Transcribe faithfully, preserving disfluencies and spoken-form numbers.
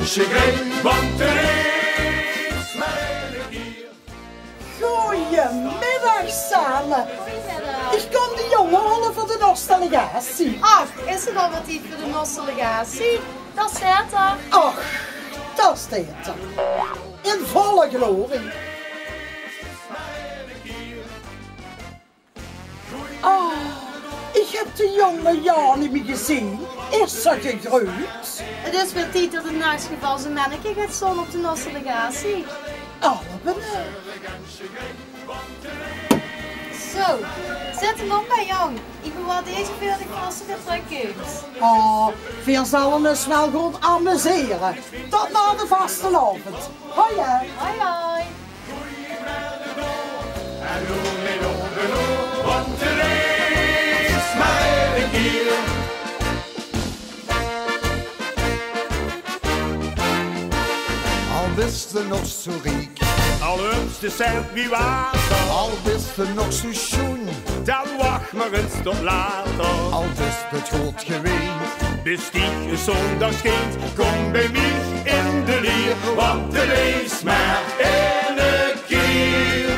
Sjegein, want d'r is mer eine kier. Goeiemiddag same. Goeiemiddag. Ich kóm de jóng haole veur de nostalgatie. Ach, is 't al weer tied veur de nostalgatie? Dao steit 'r. Ach, dao steit 'r. In volle glorie. Oh, ich höb de jóng al jaore neet mie gezeen. Is 'r gegreujd? 't Is weer tied det 't in eder geval zo'n menneke geit staon op de nostalgatie. Allebei. Zo, zèt 'm op mer, jóng. Ich bewaar deze veur dich veur es se weer trökkóms. Oh, veer zalle ós waal good amusere. Tot nao de vastelaovend. Hoi, hè. Hoi, hoi. En doe neet op en op, want d'r is mer eine kier. Al bis se nog zo riek. Al höbs se de cent wie water. Al bis se nog zo sjoen. Dan wach mer ins tot later. Al bis se good gewind. Bis dich de zon dao sjient, kóm bie mich in de lier, want d'r is mer eine kier.